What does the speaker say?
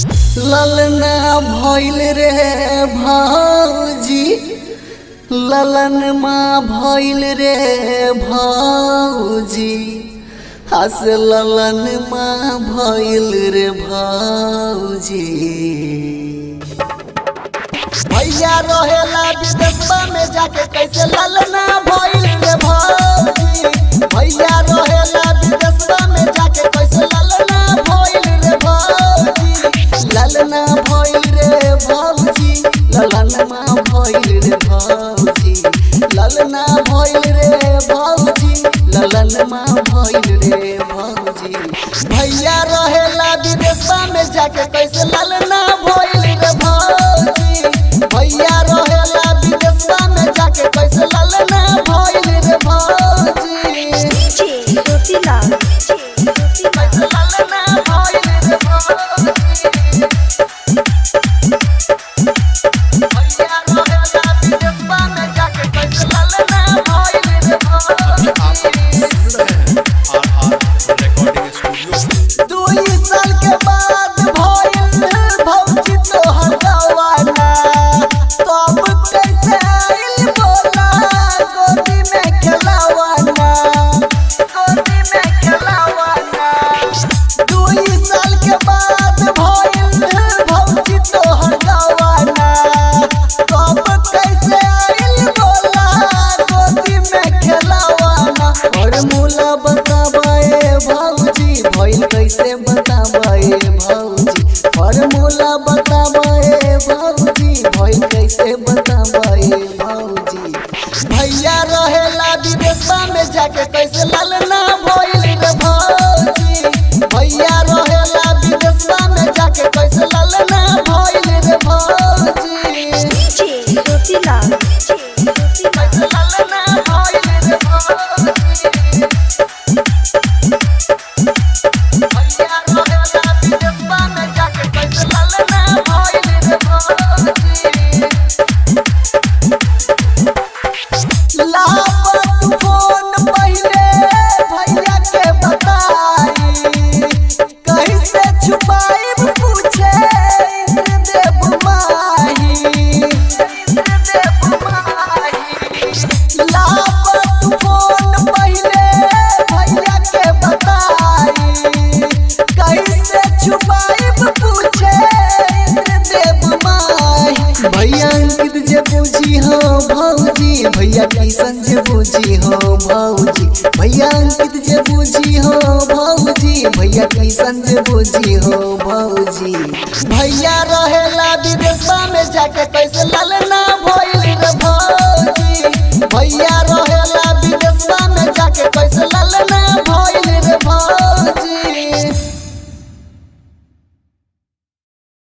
ललना भइल रे भौजी, ललन माँ भइल रे भौजी, हस ललन माँ भइल रे भौजी। भैया रहेला विदेशवा में जाके कैसे ललना भइल रे भौजी। भैया रहेला विदेशवा में जाके कैसे ललना भइल रे भौजी। ललना भइल रे भौजी, ललन माँ भइल रे भौजी। ललना भइल रे भौजी, ललन माँ भइल रे भौजी। भैया रहेला विदेशवा में जाके कैसे ललना भइल रे भौजी। भैया रहेला विदेशवा में जाके कैसे ललना भइल रे भौजी। DJ Rotila, कैसे ललना भइल रे भौजी। भैया रहेला विदेशवा में जाके कैसे ललना भइल रे अभी आप भौजी। सुन रहे हैं आर रिकॉर्डिंग स्टूडियो। 2 साल के बाद भइल भौजी तोहर गवाना, तब कैसे आइल बोला गोदी में खेलावाना, गोदी में खेलावाना। 2 साल के बाद भइल भौजी तोहर गवाना, तब कैसे आइल बोला गोदी में खेलावाना। और मुला बताबाए भौजी, भइल कैसे बताबाए भौजी। फॉर्मूला बताबाए भौजी, भइल कैसे बताबाए भौजी। भैया रहेला विदेशवा में जाके कैसे ललना भइल रे भौजी। भैया रहेला विदेशवा में जाके कैसे ललना भइल रे भौजी। DJ Rotila, कैसे ललना भइल रे भौजी। भैया रहेला विदेशवा में जाके कैसे ललना भइल रे भौजी। लापत फोन पहिले भैया के बताई, कैसे छुपाई पूछे इंद्रदेव माही, इंद्रदेव माही। लापत फोन पहिले भैया के बताई, कैसे छुपाई पूछे इंद्रदेव माही। भैया अंकित जे बुझी हो भौजी, भैया किशन जे बुझी हो भौजी। भैया अंकित जे बुझी हो भौजी, भैया किशन जे बुझी हो भौजी। भैया रहेला विदेशवा में जाके कैसे ललना भइल रे भौजी। भैया रहेला विदेशवा में जाके कैसे